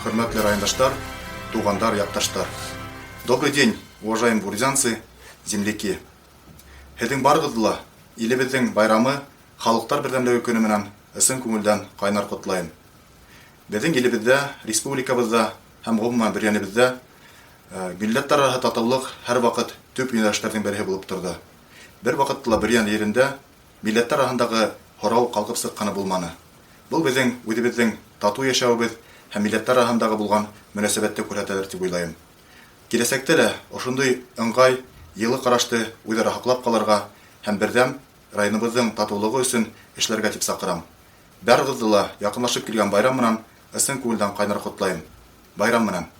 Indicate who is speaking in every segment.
Speaker 1: Хөрмәтле райондаштар, туғандар, яҡташтар! Добрый день, уважаемые бурзянцы, земляки! Һеҙҙең барығыҙҙы ла илебеҙҙең байрамы Халыҡтар берҙәмлеге көнө менән ысын күңелдән ҡайнар ҡотлайым. Беҙҙең илебеҙҙә, республикабыҙҙа һәм ғөмүмән Бөрйәнебеҙҙә милләттәр араһы татыулыҡ һәр ваҡыт төп йүнәлештәрҙең береһе булып торҙо. Бер ваҡытта ла Бөрйән ерендә милләттәр араһындағы һорау ҡалҡып сыҡҡаны булманы. Был беҙҙең үҙебеҙҙең татыу йәшәүебеҙ һәм милләттәр араһындағы булған мөнәсәбәтте күрһәтәлер тип уйлайым. Киләсәктә лә ошондай ыңғай, йылы ҡарашты үҙ-ара һаҡлап ҡалырға һәм берҙәм районыбыҙҙың татыулығы өсөн эшләргә тип саҡырам. Барығыҙҙы ла яҡынлашып килгән байрам менән ысын күңелдән ҡайнар ҡотлайым. Байрам менән!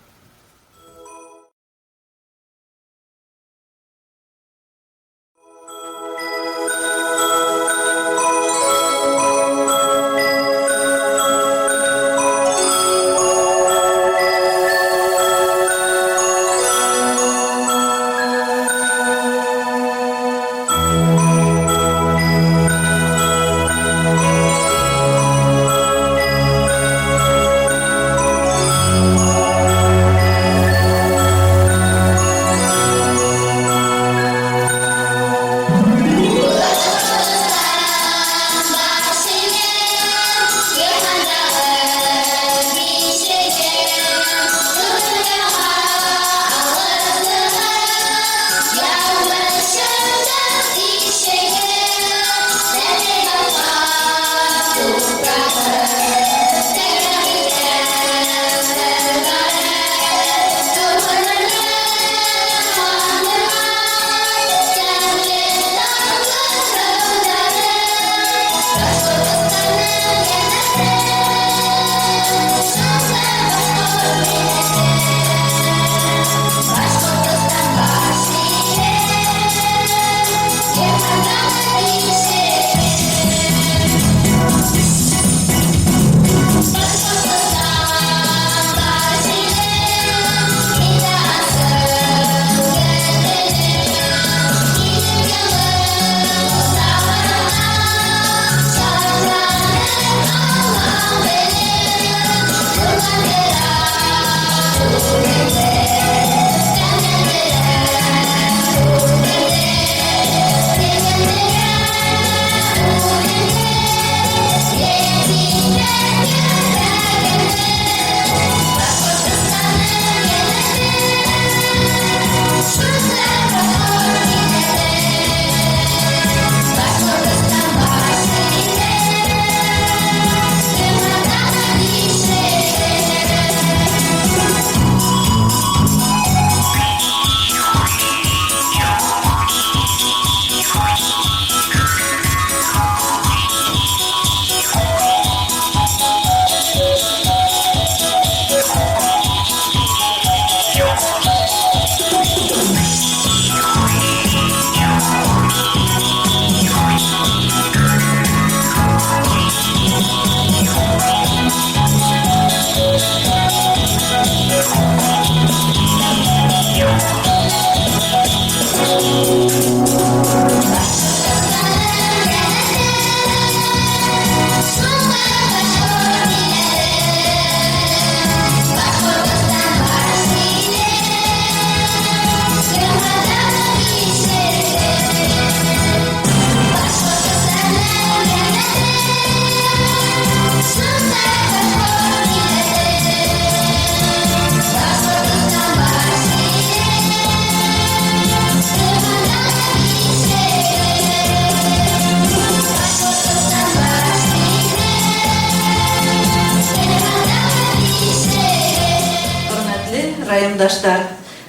Speaker 2: Хөрмәтле райондаштар,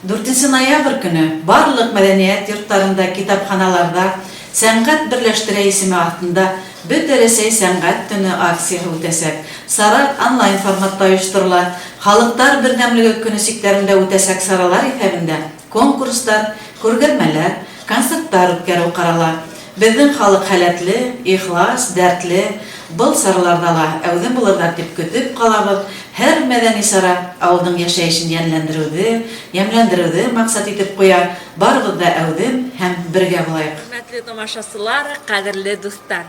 Speaker 2: 4 ноябрь көне барлык мәдәният йортларында, китапханаларда Сәнгать берләштерә исеме астында Бөтә Рәсәй сәнгать төне акцияһе үтәсәк. Сара онлайн форматта оештырыла. Халыклар бердәмлеге көне сикләрендә үтәсәк саралар иҫәбендә конкурслар, күргәҙмәләр, концерттар үткәреү ҡарала. Беҙҙең халыҡ һәләтле, ихлас, дәртле. Был сараларҙа ла әүҙем булырҙар тип көтөп ҡалабыҙ. Һәр мәҙәни сара ауылдың йәшәйешен йәнләндереүҙе, йәмләндереүҙе маҡсат итеп ҡуя. Барыбыҙ ҙа әүҙем һәм бергә булайыҡ.
Speaker 3: Хөрмәтле тамашасылар, ҡәҙерле дуҫтар!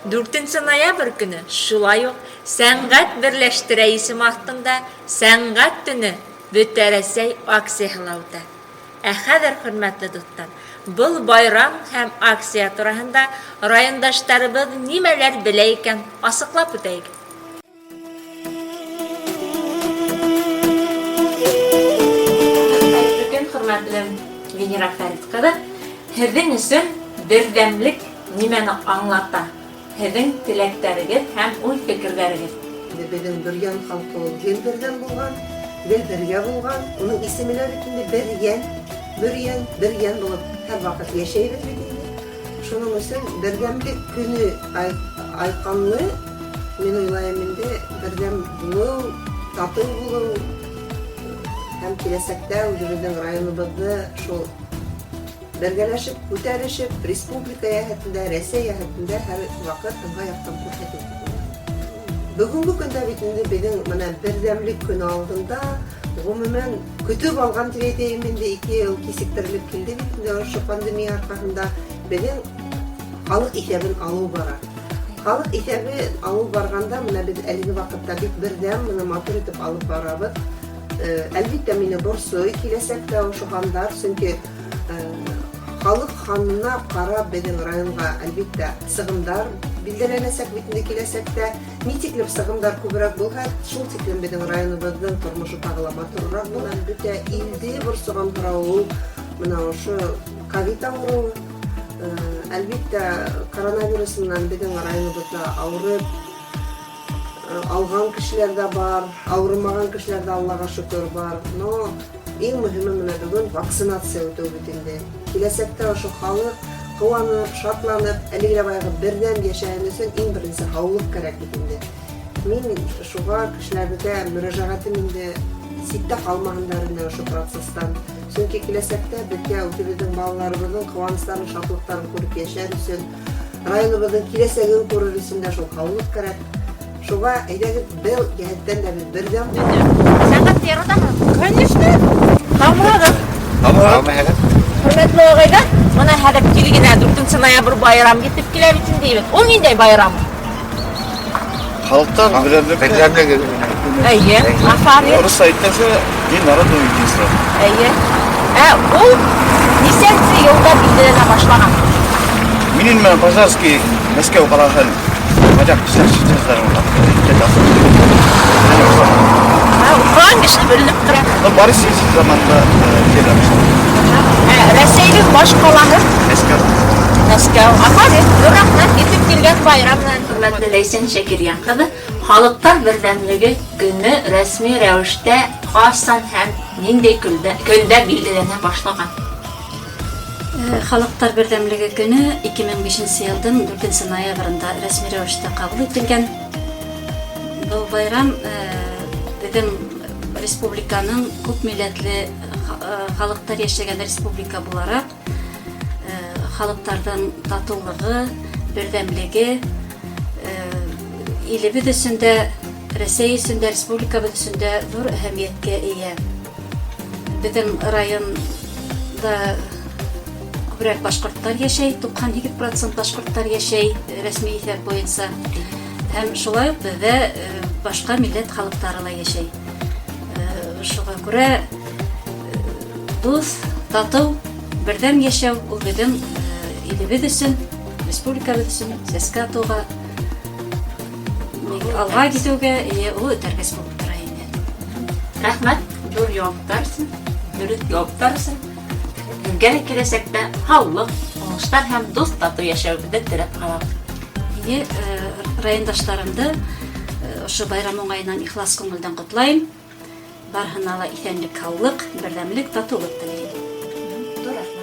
Speaker 3: Дүртенче ноябрь көне шулай ук Сәнгать берләштерә исеме астында Сәнгать төне Бөтәрәсәй акцияһе лә үтә. Ә хәҙер, хөрмәтле дуҫтар, был байрам һәм акция тураһында райондаштарыбыҙ нимәләр белә икән, асыҡлап үтәйек. Хәйерле көн, хөрмәтле Венера Фәрит ҡыҙы. Һеҙҙең өсөн берҙәмлек нимәне аңлата? Һеҙҙең теләктәрегеҙ һәм уй-фекерҙәрегеҙ.
Speaker 4: Беҙҙең Бөрйән халҡы ул гел берҙәм булған, гел бергә булған. Уның исеме лә бит инде Бөрйән, Бөрйән, Бөрйән булып һәрваҡыт йәшәйбеҙ бит инде. Шуның өсөн берҙәмлек көнө айҡанлы, мин уйлайым инде, берҙәм булыу, татыу булыу һәм киләсәктә үҙебеҙҙең районыбыҙҙы шул бергәләшеп, күтәрешеп, республика йәһәтендә, Рәсәй йәһәтендә һәр ваҡыт ыңғай яҡтан күрһәтеү тип уйлайым. Бөгөнгө көндә бит инде беҙҙең мына берҙәмлек көнө алдында, ғөмүмән, көтөп алған тип әйтәйем инде, ике йыл кисектерелеп килде бит инде ошо пандемия арҡаһында беҙҙең халыҡ иҫәбен алыу бара. Халыҡ иҫәбе алыу барғанда мына беҙ әлеге ваҡытта бик берҙәм, мына матур итеп алып барабыҙ. Әлбиттә, мине борсой киләсәктә ошо һандар, сөнки халыҡ һанына ҡарап беҙҙең районға әлбиттә сығымдар билдәләнәсәк бит инде киләсәктә. Ни тиклем сығымдар күберәк булһа, шул тиклем беҙҙең районыбыҙҙың тормошо тағы ла матурыраҡ була. Бөтә илде борсоған һорау ул мына ошо ковид ауырыуы. Әлбиттә, коронавирус менән беҙҙең районыбыҙҙа ауырып алған кешеләр ҙә бар, ауырымаған кешеләр ҙә, Аллаға шөкөр, бар. Но иң мөһиме мына бөгөн вакцинация үтеү бит инде. Киләсәктә ошо халыҡ ҡыуанып, шатланып, әлеге лә баяғы берҙәм йәшәһен өсөн иң беренсе һаулыҡ кәрәк бит инде. Мин шуға кешеләргә мөрәжәғәтем инде ситтә ҡалмаһындар инде ошо процесстан. Сөнки киләсәктә беҙгә үҙебеҙҙең балаларыбыҙҙың ҡыуаныстарын, шатлыҡтарын күреп йәшәр өсөн, районыбыҙҙың киләсәген күрер өсөн дә шул һаулыҡ кәрәк. Шуға әйҙәгеҙ был йәһәттән дә беҙ берҙәм.
Speaker 3: Сәнғәтте яратаһығыҙ?
Speaker 5: Конечно.
Speaker 3: Һаумыһығыҙ.
Speaker 6: Һаумыһығыҙ.
Speaker 3: Хөрмәтле ағайҙар, мына хәҙер тиҙ генә 4 ноябрь байрам етеп килә бит инде. Ул ниндәй байрам?
Speaker 6: Халыҡтар берҙәмлеге. Берҙәмлеге.
Speaker 3: Эйе, афарин.
Speaker 6: Урыҫса әйткәнсә, День народного единства.
Speaker 3: Эйе. Ә ул нисәнсе йылда билдәләнә башлаған?
Speaker 6: Минин менән Пожарский Мәскәү ҡалаһын поляк
Speaker 3: Ә, уҡыған кеше беленеп тора.
Speaker 6: Ну, Борис Ельцин заманында килә башланы.
Speaker 3: Ә, Рәсәйҙең баш ҡалаһы?
Speaker 6: Мәскәү.
Speaker 3: Мәскәү. Афарин. Ҙур рәхмәт. Етеп килгән байрам менән, хөрмәтле Ләйсән Шәкирйән ҡыҙы, Халыҡтар берҙәмлеге көнө рәсми рәүештә ҡасан һәм ниндәй көндә, көндә билдәләнә башлаған?
Speaker 7: Халыҡтар берҙәмлеге көнө 2005 йылдың 4 ноябрендә рәсми рәүештә ҡабул ителгән. Был байрам беҙҙең республиканың күп милләтле халыҡтар йәшәгән республика булараҡ, халыҡтарҙың татыулығы, берҙәмлеге илебеҙ өсөн дә, Рәсәй өсөн дә, республикабыҙ өсөн дә ҙур әһәмиәткә эйә. Беҙҙең районда күберәк башҡорттар йәшәй, 98% башҡорттар йәшәй рәсми иҫәп буйынса. Һәм шулай уҡ беҙҙә башҡа милләт халыҡтары ла йәшәй. Шуға күрә дуҫ, татыу, берҙәм йәшәү ул беҙҙең илебеҙ өсөн, республикабыҙ өсөн сәскә атыуға, алға китеүгә ул этәргес булып тора инде.
Speaker 3: Рәхмәт, ҙур яуаптар өсөн, дөрөҫ яуаптар өсөн. Һеҙгә лә киләсәктә һаулыҡ, уңыштар һәм дуҫ татыу йәшәүебеҙҙе теләп ҡалабыҙ.
Speaker 7: Эйе, райондаштарымды ошо байрам уңайынан ихлас күңелдән ҡотлайым. Барыһына ла иҫәнлек, һаулыҡ, берҙәмлек, татыулыҡ теләйем.
Speaker 3: Ҙур рәхмәт.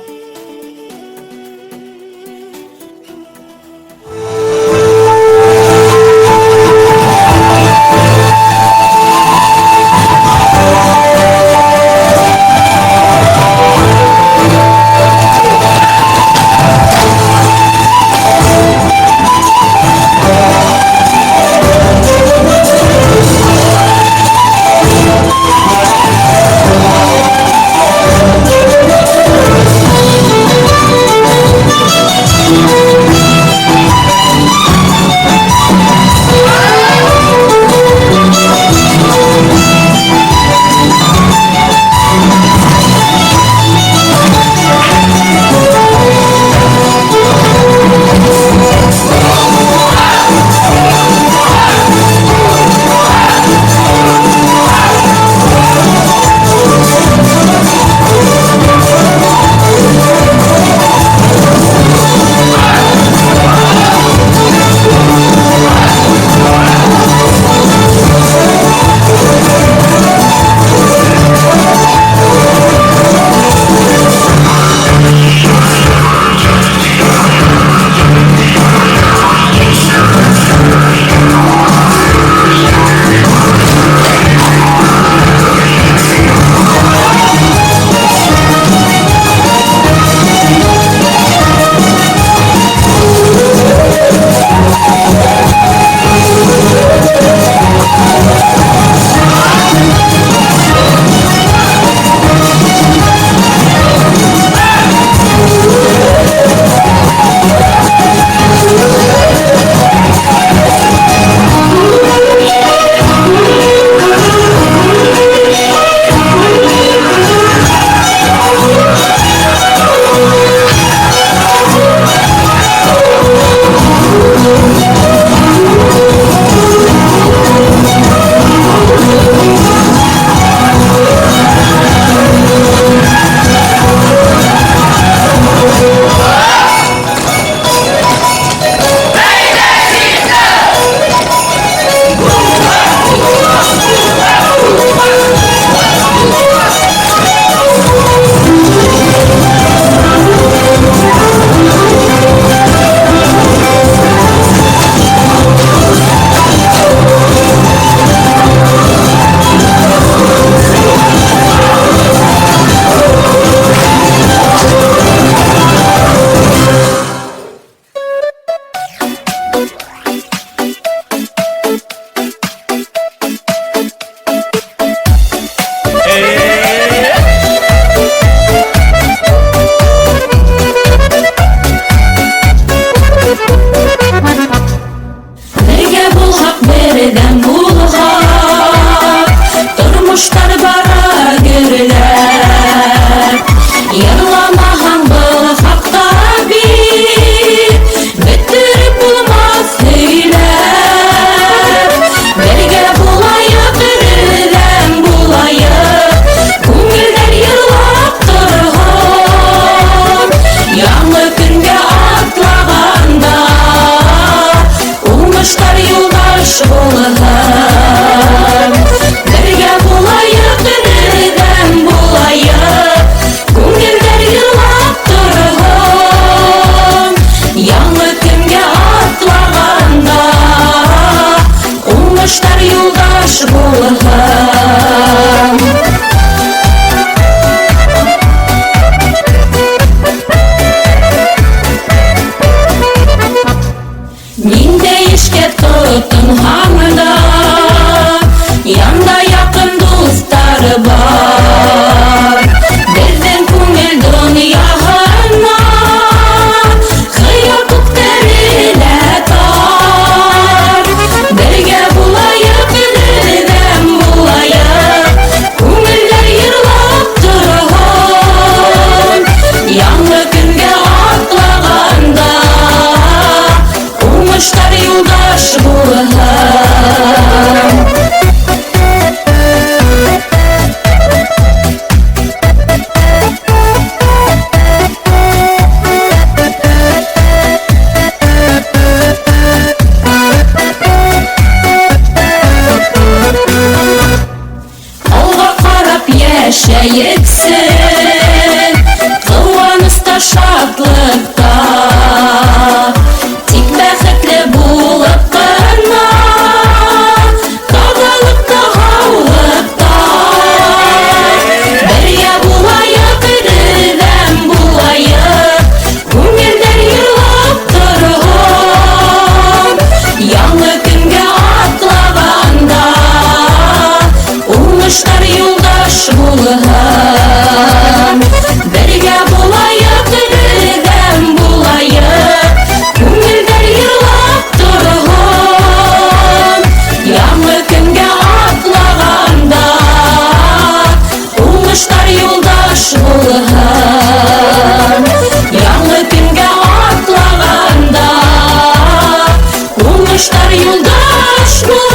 Speaker 5: гөрләп. Йырламаһаң был хаҡта бит, бөтөрөп булмаҫ һөйләп. Бергә булайыҡ, берҙәм булайыҡ, күңелдәр йырлап торһон. Яңы көнгә атлағанда, уңыштар юлдаш булһын. Бергә булайыҡ, берҙәм булайыҡ, күңелдәр йырлап торһон. Яңы көнгә атлағанда, уңыштар юлдаш булһын. Ниндәй эшкә тотонһаң да, янда яҡын дуҫтар бар. Беҙҙең күңел донъяһына хыял күктәре лә тар. Бергә булайыҡ, берҙәм булайыҡ, күңелдәр йырлап торһон. Яңы көнгә атлағанда, уңыштар юлдаш булһын. Алға ҡарап йәшәйексен, ҡыуаныста, шатлыҡта. Тик бәхетле булып ҡына, таҙалыҡта, һаулыҡта. Бергә булайыҡ, берҙәм булайыҡ, күңелдәр йырлап торһон. Яңы көнгә атлағанда, уңыштар юлдаш булһын. Бергә булайыҡ, берҙәм булайыҡ, күңелдәр йырлап торһон. Яңы көнгә атлағанда, уңыштар юлдаш булһын. Яңы көнгә атлағанда, уңыштар юлдаш булһын.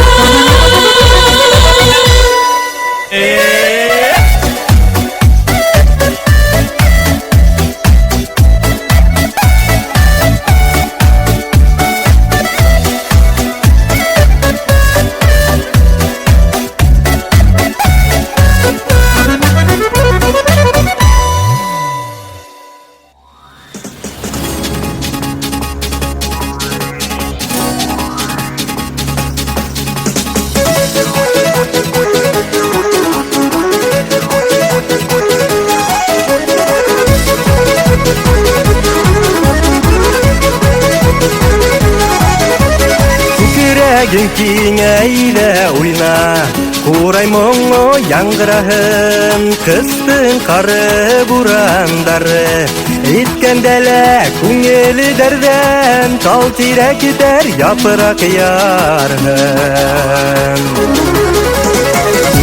Speaker 8: Күкрәгең киңәйҙә уйна, ҡурай моңо яңғыраһын, ҡыстың ҡары бурандары иткәндә лә күңеле дәрҙән, тал тирәктәр япраҡ ярһын.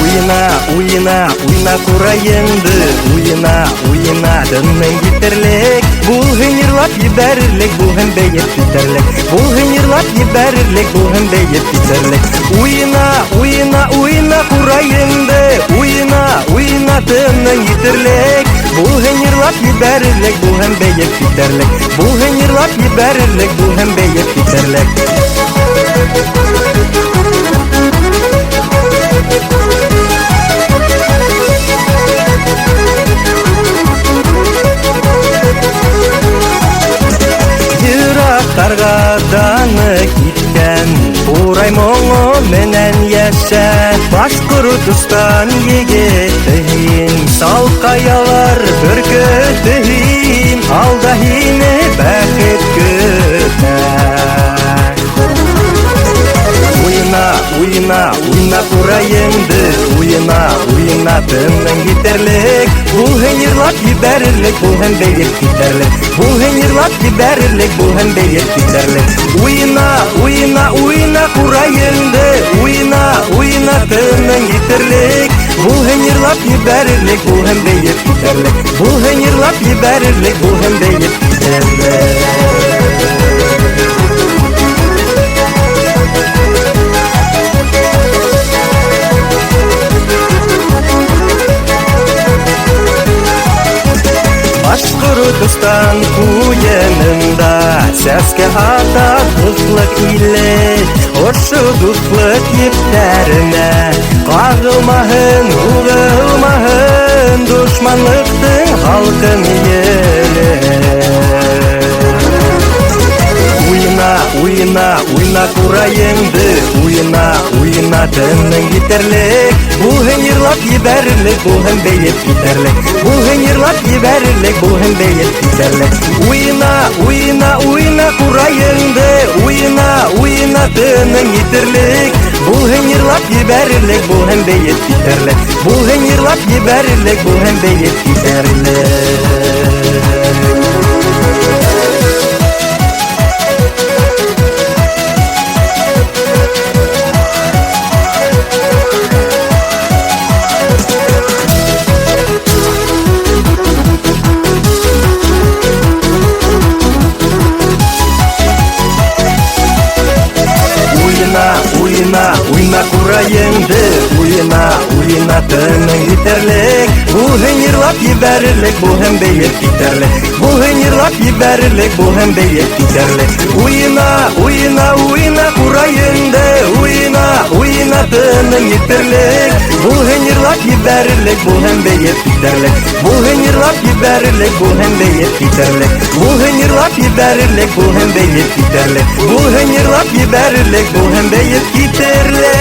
Speaker 8: Уйна, уйна, уйна ҡурайыңды, уйна, уйна, тының етерлек, булһын йырлап ебәрерлек, булһын бейеп китерлек, булһын йырлап ебәрерлек, булһын бейеп китерлек. Уйна, уйна, уйна ҡурайыңды, уйна, уйна, тының етерлек, булһын йырлап ебәрерлек, булһын бейеп китерлек, булһын йырлап ебәрерлек, булһын бейеп китерлек. Йыраҡтарға даны киткән, ҡурай моңо менән йәшә, Башҡортостан егете һин, салҡаялар бөркөтө һин, алда һине бәхет көтә. Уйна, уйна, уйна ҡурайыңды, уйна, уйна, тының етерлек, Булһын йырлап ебәрерлек, булһын бейеп китәрлек. Булһын йырлап ебәрерлек, булһын бейеп китәрлек. Уйна, уйна, уйна ҡурайыңды, уйна, уйна тының етерлек. Булһын йырлап ебәрерлек, булһын бейеп китәрлек. Булһын йырлап ебәрерлек, булһын бейеп китәрлек. Башҡортостан ҡуйынында сәскә ата дуҫлыҡ иле. Ошо дуҫлыҡ ептәренә ҡағылмаһын, һуғылмаһын дошманлыҡтың һалҡын еле. Уйна, уйна, уйна ҡурайыңды, уйна, уйна тының етерлек. Булһын йырлап ебәрерлек, булһын бейеп китәрлек. Булһын йырлап ебәрерлек, булһын бейеп китәрлек. Уйна, уйна, уйна ҡурайыңды, уйна, уйна тының етерлек. Булһын йырлап ебәрерлек, булһын бейеп китәрлек. Булһын йырлап ебәрерлек, булһын бейеп китәрлек. Уйна, уйна, уйна ҡурайыңды, уйна, уйна тының етерлек. Булһын йырлап ебәрерлек, булһын бейеп китәрлек. Булһын йырлап ебәрерлек, булһын бейеп китәрлек. Уйна, уйна, уйна ҡурайыңды, уйна, уйна тының етерлек. Булһын йырлап ебәрерлек, булһын бейеп китәрлек. Булһын йырлап ебәрерлек, булһын бейеп китәрлек. Булһын йырлап ебәрерлек, булһын бейеп китәрлек. Булһын йырлап ебәрерлек, булһын бейеп китерлек.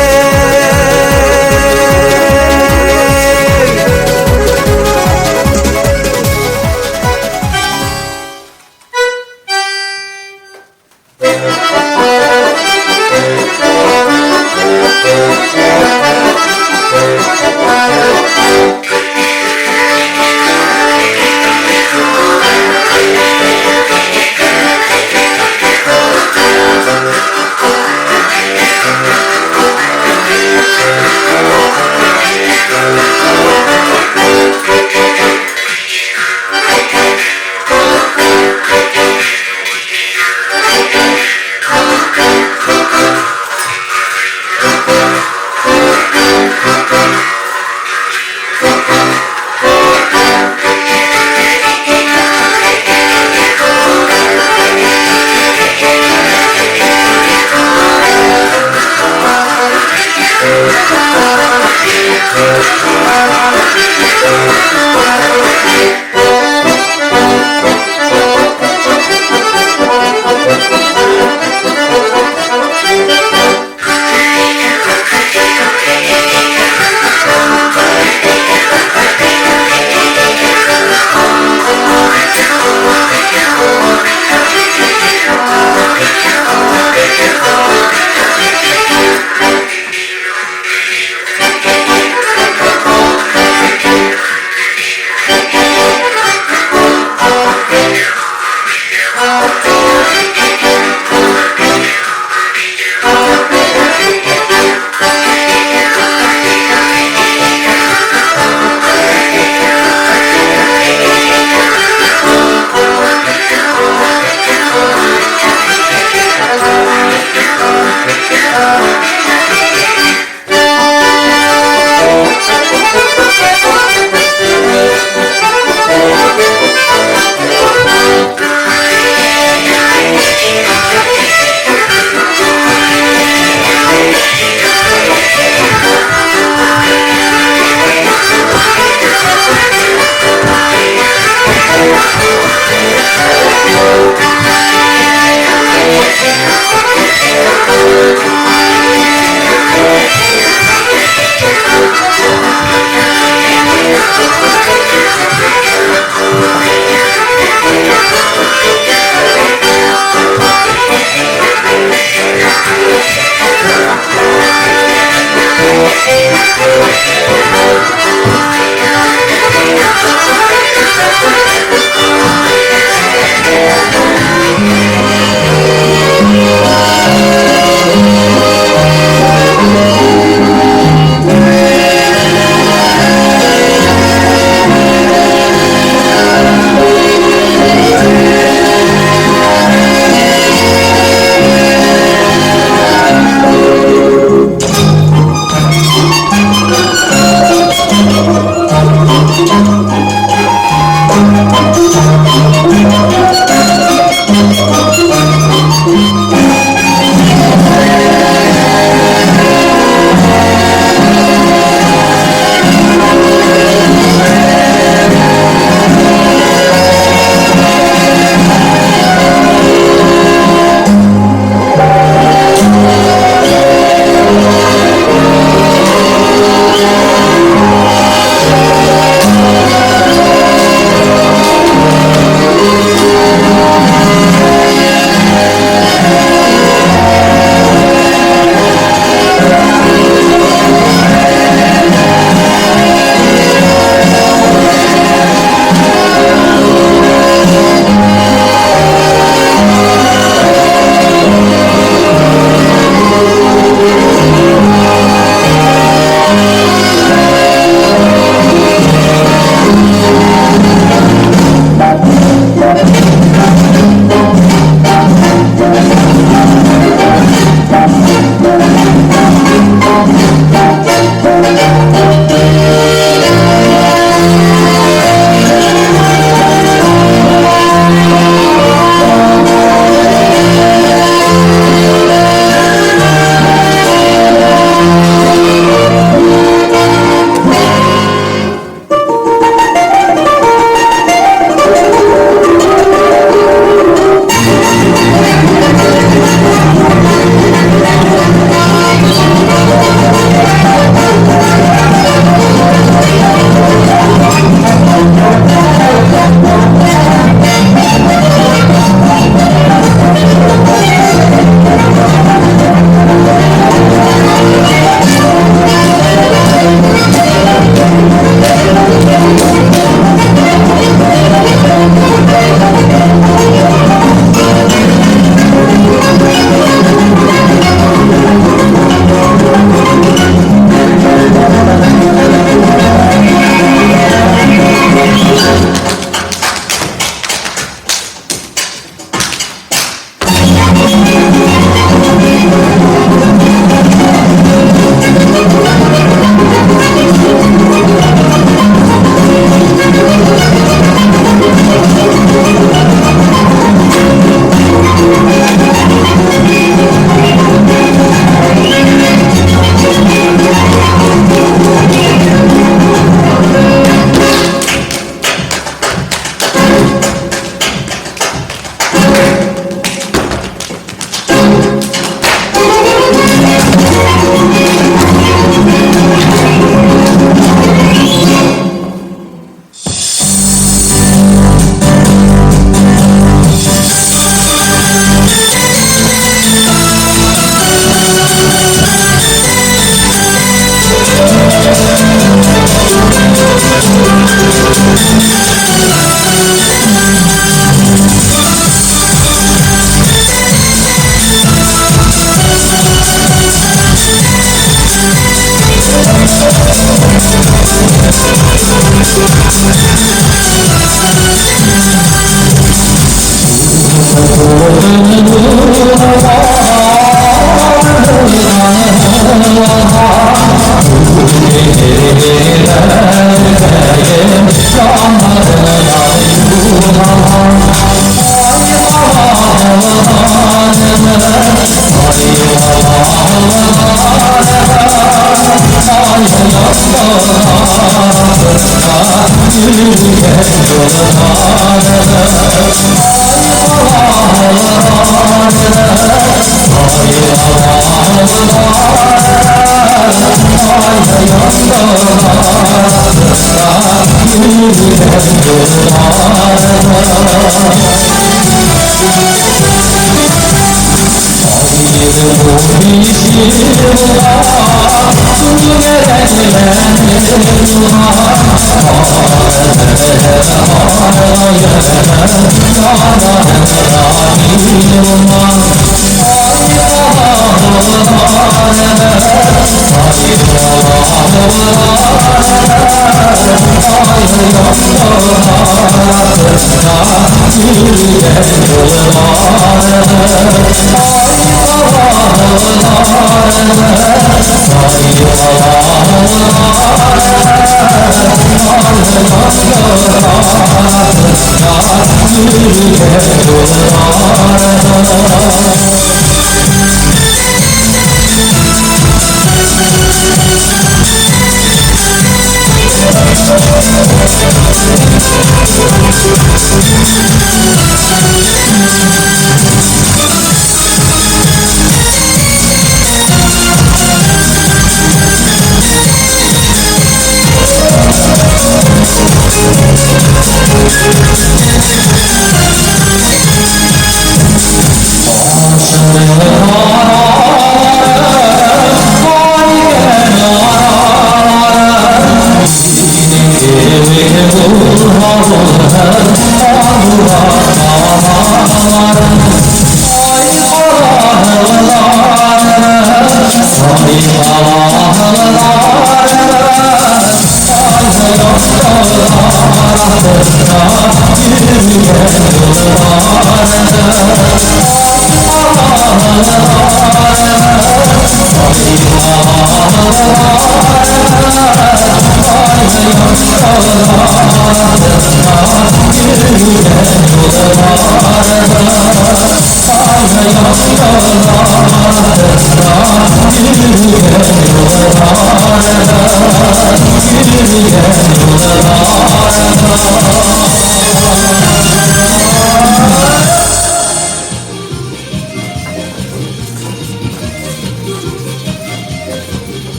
Speaker 5: Yürüyen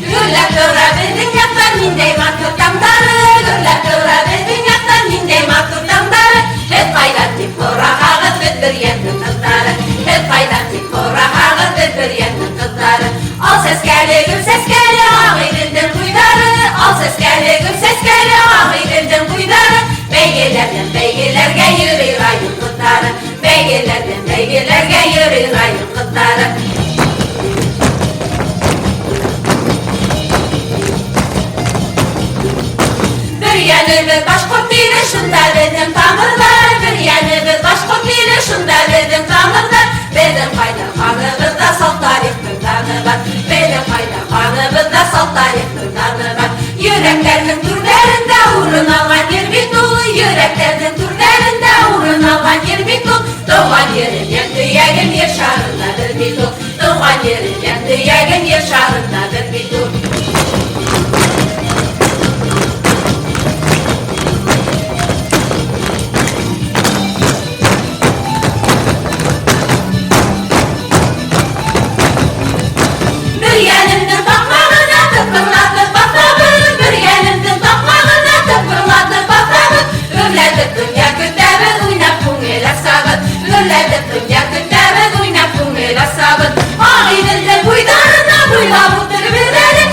Speaker 3: Гөрләп тора беҙҙең яҡта ниндәй матур таңдары, Гөрләп тора беҙҙең яҡта ниндәй матур таңдары. Һеҙ ҡайҙан тип һораһағыҙ, беҙ Бөрйәндең ҡыҙҙары. Һеҙ ҡайҙан тип һораһағыҙ, беҙ Бөрйәндең ҡыҙҙары. Ал сәскәле, гөл сәскәле Ағиҙелдең буйҙары, Ал сәскәле, гөл сәскәле Ағиҙелдең буйҙары. Бәйгеләрҙән бәйгеләргә йөрөй район ҡыҙҙары, Бәйгеләрҙән бәйгеләргә йөрөй район ҡыҙҙары. Бөрйәнебеҙ башҡорт иле, шунда беҙҙең тамырҙар. Бөрйәнебеҙ башҡорт иле, шунда беҙҙең тамырҙар. Беҙҙең ҡайнар ҡаныбыҙҙа сал тарихтың даны бар. Беҙҙең ҡайнар ҡаныбыҙҙа сал тарихтың даны бар. Йөрәктәрҙең түрҙәрендә урын алған ер бит ул. Йөрәктәрҙең түрҙәрендә урын алған ер бит ул. Тыуған ерем, йән төйәгем, ер шарында бер бит ул. Тыуған ерем, йән төйәгем, ер шарында бер бит ул. Бөрйәнемдең таҡмағына тыпырлатып баҫабыҙ, Бөрйәнемдең таҡмағына тыпырлатып баҫабыҙ. Гөрләтеп донъя көтәбеҙ, уйнап күңел асабыҙ. Гөрләтеп донъя көтәбеҙ, уйнап күңел асабыҙ. Ағиҙелдең буйҙарына буйлап үтербеҙ әле,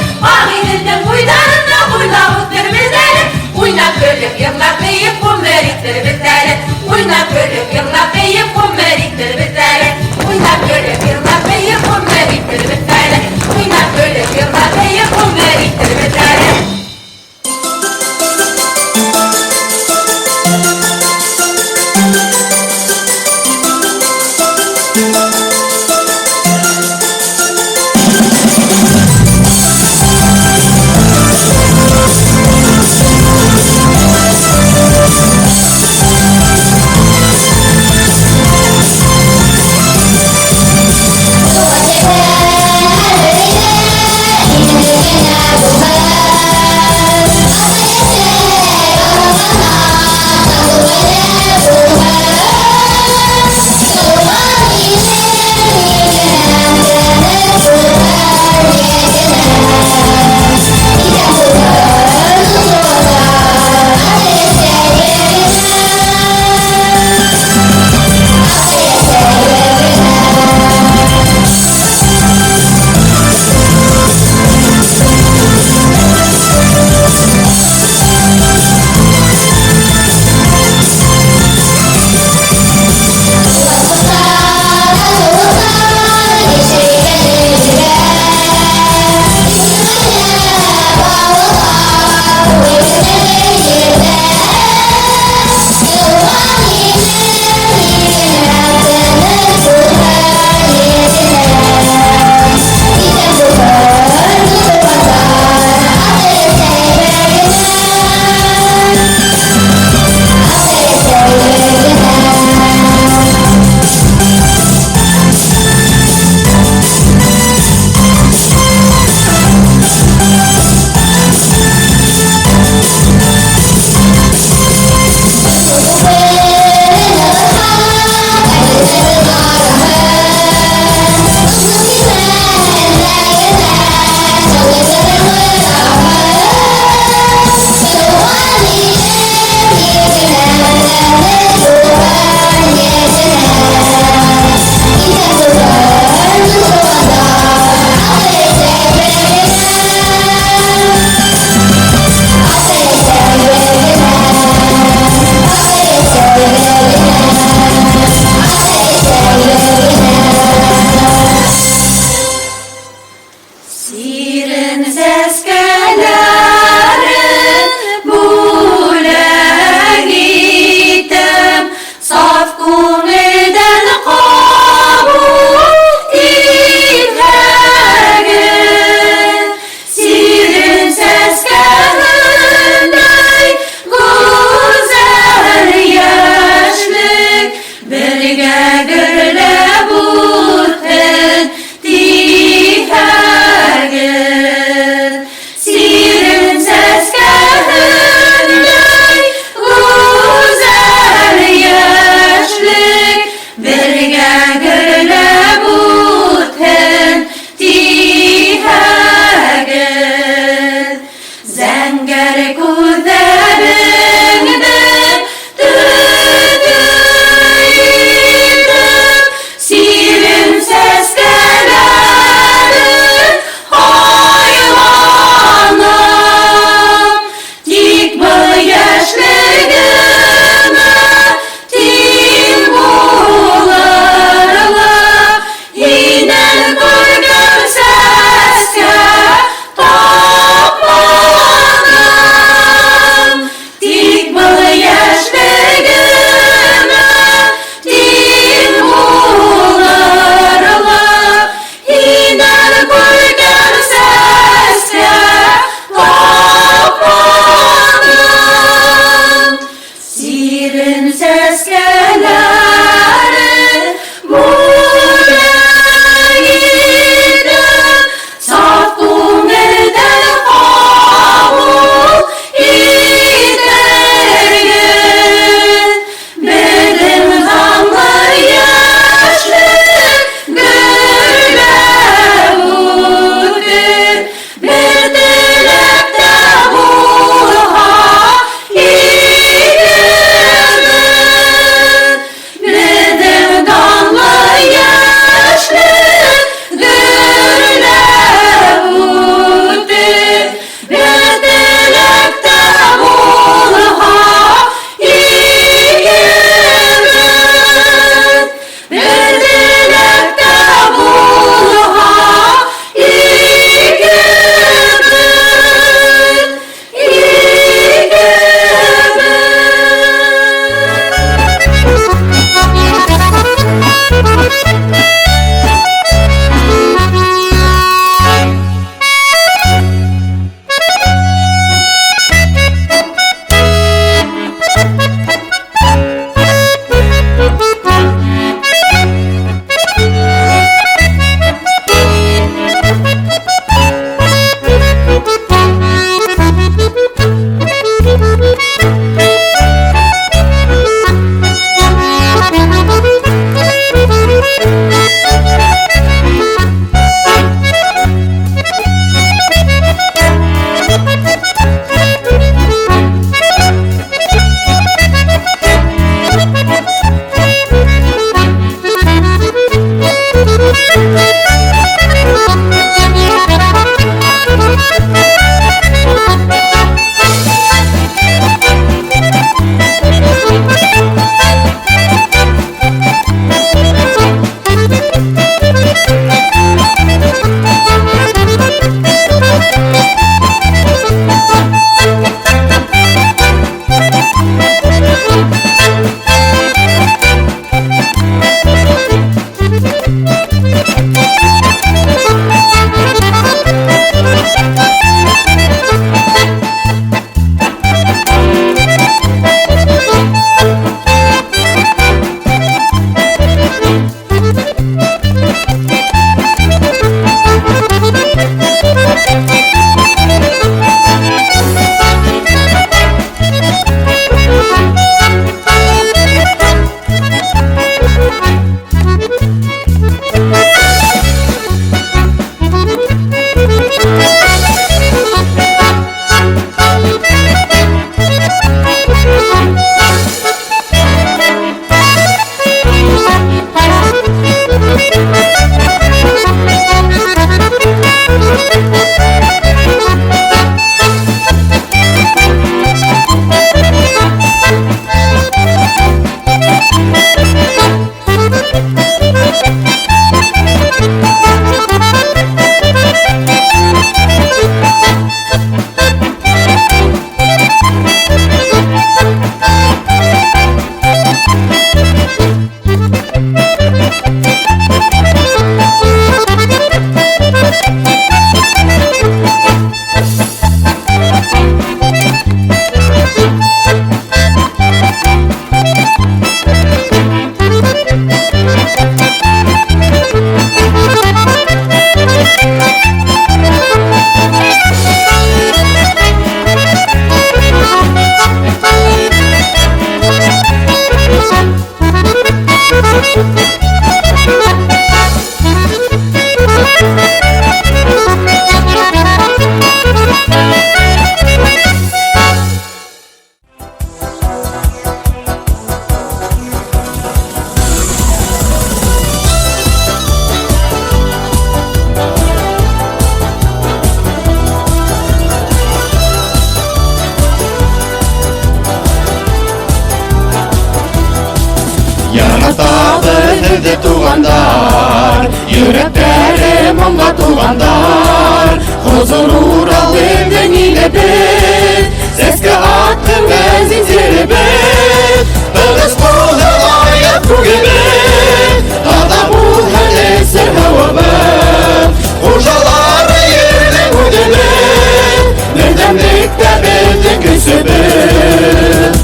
Speaker 9: Яратабыҙ һеҙҙе, туғандар, Йөрәктәре моңға тулғандар. Хозур Урал беҙҙең илебеҙ, Сәскә атһын ғәзиз еребеҙ. Тыныс булһын аяҙ күгебеҙ, Таҙа булһын эсер һыуыбыҙ. Хужалары ерҙең үҙебеҙ, Берҙәмлектә беҙҙең көсөбөҙ.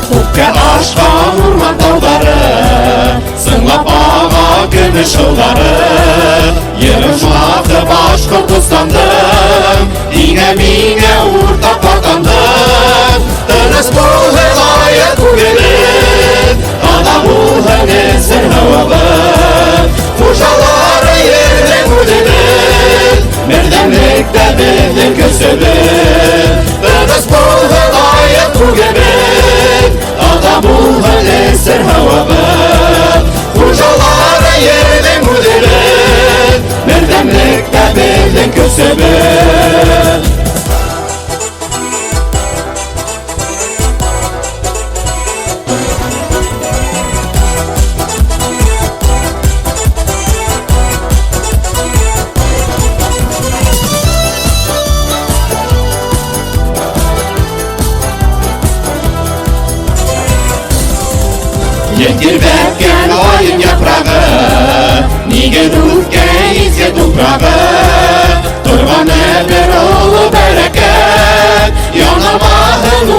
Speaker 9: Күккә ашҡан урман тауҙары, Сыңлап аға көмөш һыуҙары. Ер ожмахы Башҡортостандың, Һиңә, миңә уртаҡ ватандың. Тыныс булһын аяҙ күгебеҙ, Таҙа булһын эсер һыуыбыҙ. Хужалары ерҙең үҙебеҙ, Берҙәмлектә беҙҙең көсөбөҙ. Тыныс булһын аяҙ күгебеҙ, Таҙа булһын эсер һыуыбыҙ. Хужалары ерҙең үҙебеҙ, Берҙәмлектә беҙҙең көсөбөҙ. Ел тирбәткән ҡайын япрағы, Нигеҙ үҫкән изге тупрағы. Торған бер оло бәрәкәт, Янамаһын